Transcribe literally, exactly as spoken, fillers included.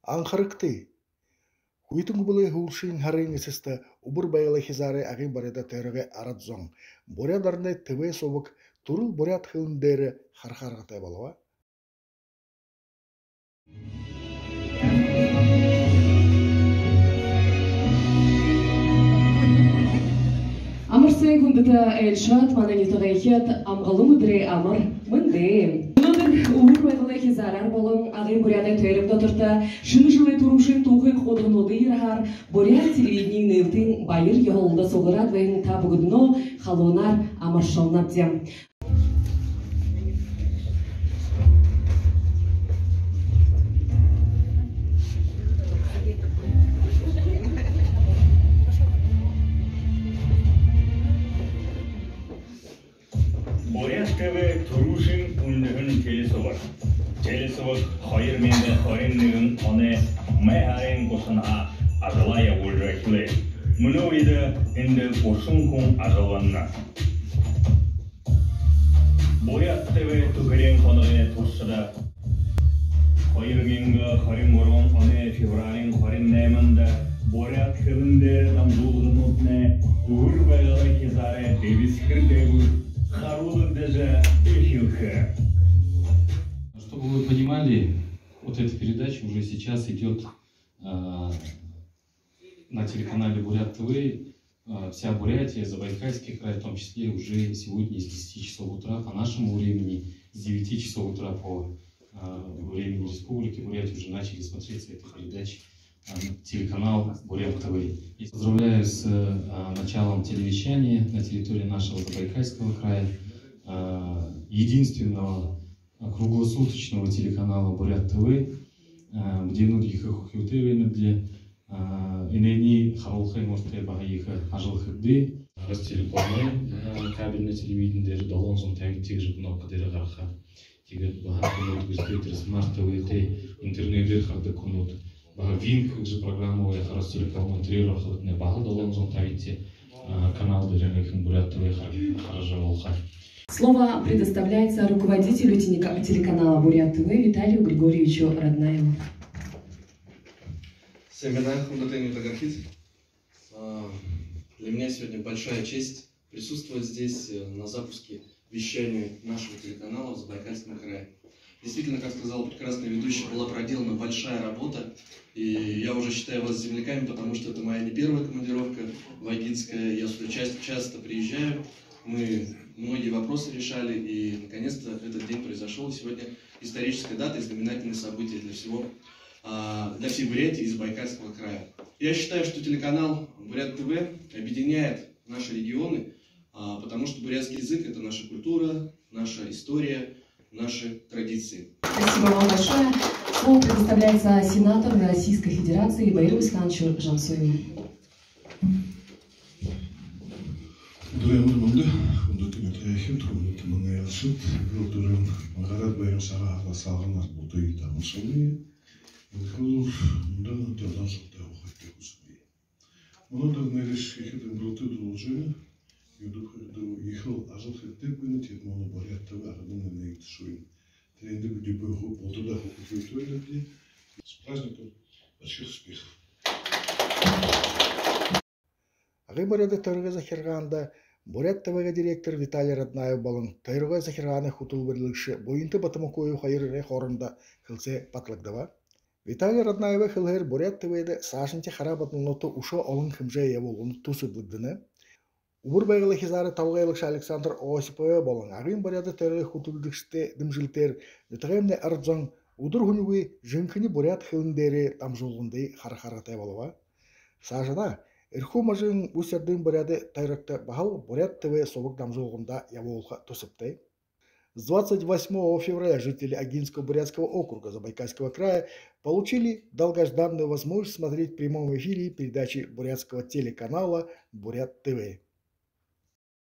Анхарагты! Хүйтэн үбэлэй һүүлшын һарын эсэстэ Үбэр Байгалай хизаарай Агын буряадай тойрогой арад зон буряад ороной ТВ субаг түрэл буряад хэлэн дээрэ хараха аргатай болобо. Амар сайн, хүндэтэ айлшад, манай нютагайхид, амгалан үдэрэй амар мэндэ! Мүнөөдэр Үбэр Байгалай хизаараар болон Агын буряадай тойрог доторто шэнэ жэлэй түрүүшын туухай худалнуудай ерэһээр Буряад телевидениин нээлтын баяр ёһололдо суглараад байһан та бүгэдэниие халуунаар амаршалнабди. Буряад ТВ түрүүшын үндэһэн телесубаг. Телесубаг хоёр мянга хорин нэгэн оной май һарын гушанһаа ажалаа ябуулжа эхилээ. Мүнөө үедэ эндэ гушан хүн ажаллана. Буряад ТВ түхэреэн хоногой туршада, хоёр мянга хорин гурбан оной февралиин хорин найманда буряад хэлэн дээрэ дамжуулганууднай Үбэр Байгалай хизаарай дэбисхэр дээгүүр харуулагдажа эхилхэ. Чтобы вы понимали, вот эта передача уже сейчас идёт, а, на телеканале Буряад ТВ, а, вся Бурятия, Забайкальский край в том числе, уже сегодня с десяти часов утра по нашему времени, с девяти часов утра по, а, времени Республики Бурятия уже начали смотреться эта передача, а, телеканал Буряад ТВ. И поздравляю с, а, началом телевещания на территории нашего Забайкальского края, а, единственного, а, круглосуточного телеканала Буряад ТВ, а, бидэнүүд ехэ хүхюутэй байнабди. А, энээниие харуулхын урда баһа ехэ ажал хэгдээ. Ростелекомой, а, кабельный телевидени дээрэ долоон зуун табин тиигэжэ кнопка дээрэ гараха. Тиигээд баһа хүнүүд үзэхэ, тэрэ Смарт ТВ-тэй, интернедээр хардаг хүнүүд. Баһа Wink гэжэ программа байха Ростелекомой, тэрээр орохо, тэрэнээ баһал долоон зуун табин тиигэжэ, а, канал дээрэ ехэ Буряад ТВ хар-, хаража болохо. Слово предоставляется руководителю телека-, телеканала Буряад ТВ Виталию Григорьевичу Раднаеву. Сайн байна, хүндэтэ нютагаархид. А, для меня сегодня большая честь присутствовать здесь, э, на запуске вещания нашего телеканала в Забайкальском крае. Действительно, как сказал прекрасный ведущий, была проделана большая работа. И я уже считаю вас земляками, потому что это моя не первая командировка в Агинское. Я сюда часто, часто приезжаю. Мы многие вопросы решали, и наконец-то этот день произошёл. Сегодня историческая дата и знаменательное событие для всего, а, для всей Бурятии и Забайкальского края. Я считаю, что телеканал Буряад ТВ объединяет наши регионы, а, потому что бурятский язык — это наша культура, наша история, наши традиции. Спасибо вам большое. Слово предоставляется сенатору Российской Федерации Баиру Ислямовичу Жансуеву. Үдэрэй амар мэндэ, хүндэтэ нютагаархид, хүндэтэ манай айлшад. Үдэрэй гараад байһан сагаан һараар, сагаан һараар бүгэдые амаршалнаб. Энэхэн үндэр нютагаархидта һуугты хүсэбэ. Мүнөөдэр нэгэшье ехэ дэмбэрэлтэй дуулажа байна. Юундэб гэхэдэ, ехэл ажал хэдэг байна, тиигээд мүнөө Буряад ТВ арадай нээгдэшэ байна. Тэрээндэ бидэ бүхы бултадаа хүхюутэй байнабди. С праздником! Больших успехов! Агын буряадай тойрогой захиргаанда Буряад ТВ-гэй директор Виталий Раднаев болон тойрогой захиргаанай хүтэлбэрилэгшэ Буянта Батомукуева хоёрой хоорондо хэлсээ баталагдаба. Виталий Раднаевай хэлэһээр, Буряад ТВ-дэ саашанхи хараа бодолнуудта үшөө олон хэмжээ ябуулгын түсэблэгдэнэ. Үбэр Байгалай хизаарай толгойлогшо Александр Осиповай болон Агын буряадай тойрогой хүтэлбэрилэгшэдэй дэмжэлтээр нютагаймнай арад зон үдэр һүнигүй жэнхэни буряад хэлэн дээрэ дамжуулгуудые хараха аргатай болобо. Саашадаа Эрхүү можын Усть-Ордын буряадай тойрогто баһал Буряад ТВ субаг дамжуулгуудаа ябуулха түсэбтэй. С двадцать восьмого февраля жители Агинского бурятского округа Забайкальского края получили долгожданную возможность смотреть в прямом эфире передачи бурятского телеканала Буряад ТВ.